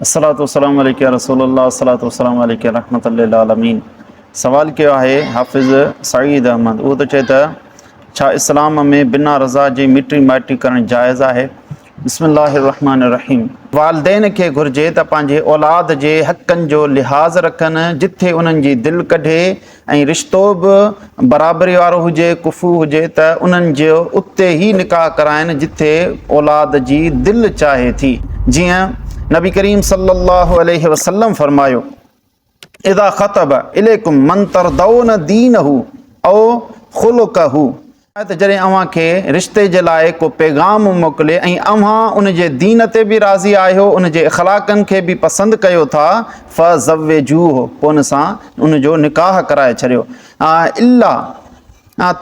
الصلوة والسلام عليک يا رسول الله الصلوة والسلام عليک يا رحمت للعالمين سوال ڪيو آهي حافظ سعيد احمد اهو ٿو چئي ته ڇا اسلام ۾ بنا رضا جي مٽي مائٽي ڪرڻ جائز آهي بسم الله الرحمن الرحيم والدين کي گهرجي ته پنهنجي اولاد جي حقن جو لحاظ رکن جٿي انهن جي دل ڪڍي ۽ رشتو به برابري وارو هجي ڪفو هجي ته انهن جو اتي ئي نڪاح ڪرائن جتي اولاد جي دل چاهي ٿي جيئن نبي ڪريم صلي الله عليه وسلم فرمايو اذا خطب اليڪم من ترضون دينه او خلقه ته جڏهن اوهان کي رشتي جي لاء ڪو پيغام موڪلي ۽ اوهان ان جي دين تي به راضي آهيو ان جي اخلاقن کي به پسند ڪيو ٿا فزوجوه پوء ان سان ان جو نڪاح ڪرائي ڇڏيو الا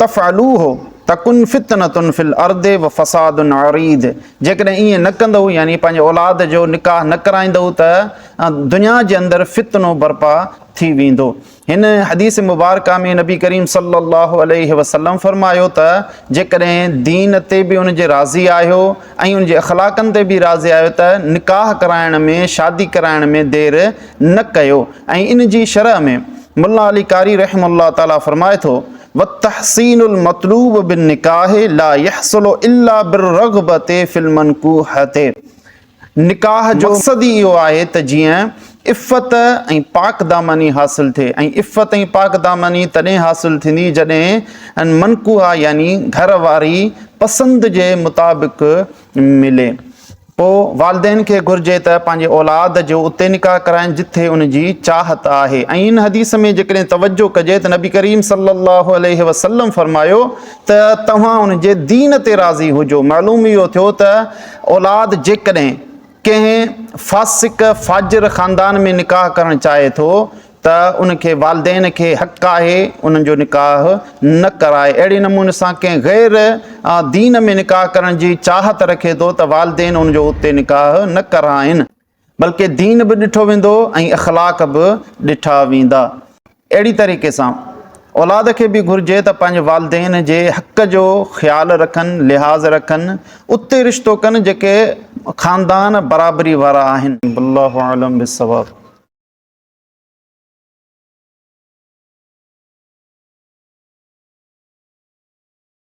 تفعلوه تڪن فتنة في الارض وفساد عريض جيڪڏهن ائين نه ڪندؤ يعني پنهنجي اولاد جو نڪاح نه ڪرائيندؤ ته دنيا جي اندر فتنو برپا ٿي ويندو. هن حديث مبارڪه ۾ نبي ڪريم صلي الله عليه وسلم فرمايو ته جيڪڏهن دين تي به ان جي راضي آهيو ۽ ان جي اخلاقن تي به راضي آهيو ته نڪاح ڪرائڻ ۾ شادي ڪرائڻ ۾ دير نه ڪيو ۽ ان جي شرح ۾ ملا علي قاري رحمه الله تعالي فرمائي ٿو والتحسين المطلوب بالنڪاح لا يحصل الا بالرغبة في المنڪوحة نڪاح جو مقصد ئي اهو آهي ته جيئن عفت ۽ پاڪ دامني حاصل ٿئي ۽ عفت ۽ پاڪ دامني تڏهن حاصل ٿيندي جڏهن منڪوحه يعني گهر واري پسند جي مطابق ملي. پوء والدين کي گهرجي ته پنهنجي اولاد جو اتي نڪاح ڪرائين جٿي ان جي چاهت آهي ۽ ان حديث ۾ جيڪڏهن توجه ڪجي ته نبي ڪريم صلي الله عليه وسلم فرمايو ته توهان ان جي دين تي راضي هجو معلوم اهو ٿيو ته اولاد جيڪڏهن ڪنهن فاسق فاجر خاندان ۾ نڪاح ڪرڻ چاهي ٿو ته ان کي والدين کي حق آهي انهن جو نڪاح نه ڪرائي اهڙي نموني سان ڪنهن غير دين ۾ نڪاح ڪرڻ جي چاهت رکي ٿو ته والدين ان جو اتي نڪاح نه ڪرائن بلڪه دين به ڏٺو ويندو ۽ اخلاق به ڏٺا ويندا. اهڙي طريقي سان اولاد کي به گهرجي ته پنهنجي والدين جي حق جو خيال رکن، لحاظ رکن، اتي رشتو ڪن جيڪي خاندان برابري وارا آهن. والله اعلم بالصواب.